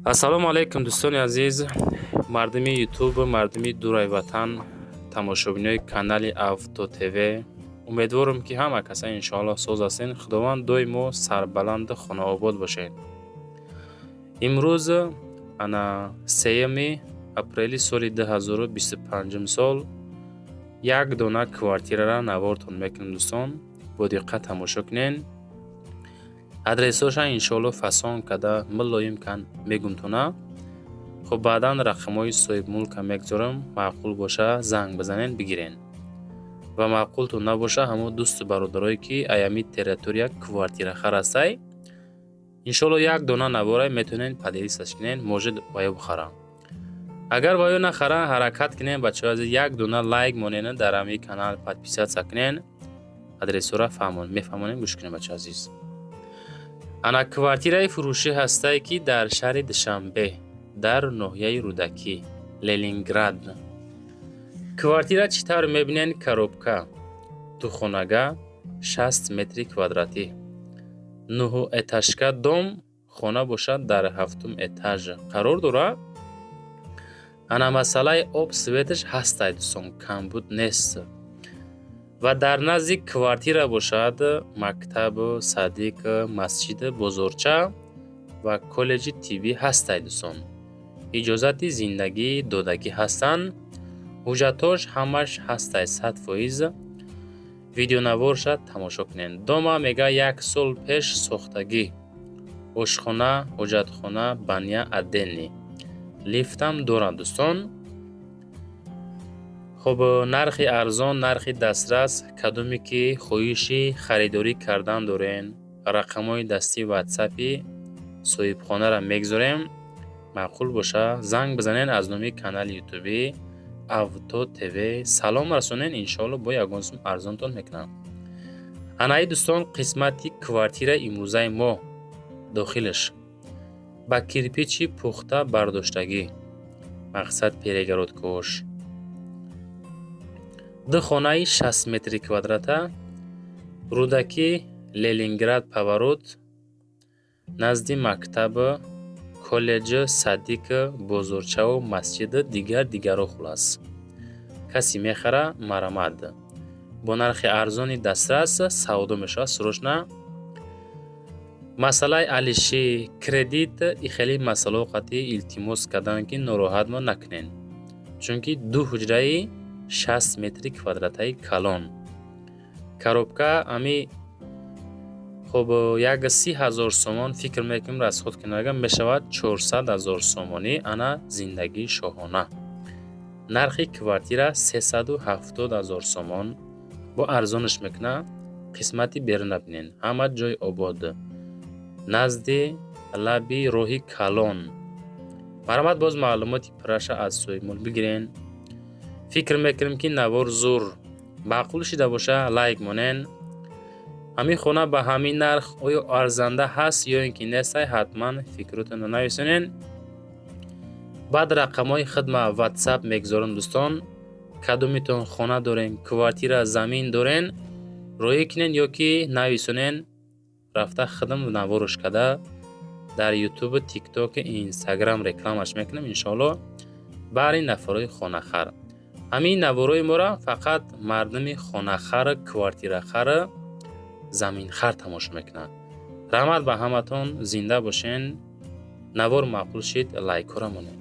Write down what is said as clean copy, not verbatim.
Ассалому алайкум, дӯстони азиз, мардуми Ютуб, мардуми дурай ватан, тамошобинои канали Авто ТВ. Умедворам, ки ҳама каса, иншоаллоҳ, соз ҳастен. Худованд доимо сарбаланду хонаобод бошед. Имрӯз ана 3 апрели соли 2025 сол як дона квартирара навортон мекунем. Дӯстон, бо диққат тамошо кунен. Адресоша, иншоалло, фасон када, мулоим кан мегумтона. Хуб, баъдан рақамҳои соҳибмулка мегузорам. Маъқул боша, занг бизанен, бигирен ва маъқултон набоша, ҳамо дӯсту бародарое, ки аями территория квартирахар ҳастай, иншоалло, як дона наворай метавонен поделиться кунен, может, ваё бихара. Агар ваё нахара, ҳаракат кунен, бачаҳои азиз, як дона лайк монена, дар ҳамин канал подписаться кунен. Адресҳоро мефаҳмонем, гӯш кунем, бачаҳои азиз. Ана квартираи фурӯшӣ ҳастае, ки дар шаҳри Душанбе, дар ноҳияи Рӯдакӣ, Ленинград. Квартира чӣ тавр мебинед: коробка, духонага, 60 метри квадратӣ, нуҳуэтажка дом. Хона бошад, дар ҳафтум этаж қарор дорад. Ана масъалаи об, светаш ҳастай, дӯстон, камбуд нест. Ва дар назди квартира бошад мактаб, садик, масҷид, бозорча ва коллеҷи тиббӣ ҳастай. Дӯстон, иҷозати зиндагӣ додагӣ ҳастанд, ҳуҷҷатҳош ҳамаш ҳастай 100%. Видеонаворша тамошо кунед. Дома мега, як сол пеш сохтагӣ, ошхона, ҳоҷатхона, баня отдельный, лифтам дорад, дӯстон. Хуб, нархи арзон, нархи дастрас. Кадоме ки хоҳиши харидорӣ кардан дорен, рақамҳои дастии ватсапи соҳибхонаро мегузорем. Маъқул боша, занг бизанед, аз номи канали ютубӣ Авто ТВ салом расонед, иншоалло, бо ягон сум арзонтон мекунам. Анаи, дӯстон, қисмати квартираи имрӯзаи мо. Дохилаш ба кирпичи пухта бардоштагӣ, мақсад, перегородкаош. Ду хонаи 60 метри квадрата, Рӯдакӣ, Ленинград, поворот, назди мактаб, коллеҷ, садик, бозорчаву масҷиду дигар дигарро. Хулас, касе мехара, марамад, бо нархи арзони дастрас савдо мешавад. Срочно масъалаи алиши кредит и хеле масъалаҳо қатъӣ илтимос карданд, ки нороҳатмо накунед, чунки ду ҳуҷраи 60 метри квадратаи калон, коробка ами. Хуб, як 30 000 сомон фикр мекунем, расход кунем, мешавад 400 000 сомонӣ. Ана зиндагии шоҳона. Нархи квартира 370 000 сомон, бо арзонаш мекунад. Қисмати беруна бинед, ҳама ҷой обод, назди лаби роҳи калон. Марҳамат, боз маълумоти пурраша аз соҳибмулк бигирен. Фикр мекунем, ки навор зур маъқул шида боша, лайк монен. Ҳамин хона ба ҳамин нарх оё арзанда ҳаст ё ин ки нестай? Ҳатман фикротонро нависонен. Баъд рақамҳои хидма ватсап мегузорам. Дӯстон, кадомитон хона дорен, квартира, замин дорен, роӣ кунен ё ки нависонен, рафта хидм наворош када, дар Ютубу, Тиктоку, Инстаграм рекламаш мекунем, иншоалло, баъри нафарҳои хонахар. Ҳамин наворои моро фақат мардуми хонахар, квартирахар, заминхар тамошо мекунанд. Раҳмат ба ҳаматон, зинда бошен. Навор маъқул шид, лайкҳоро монед.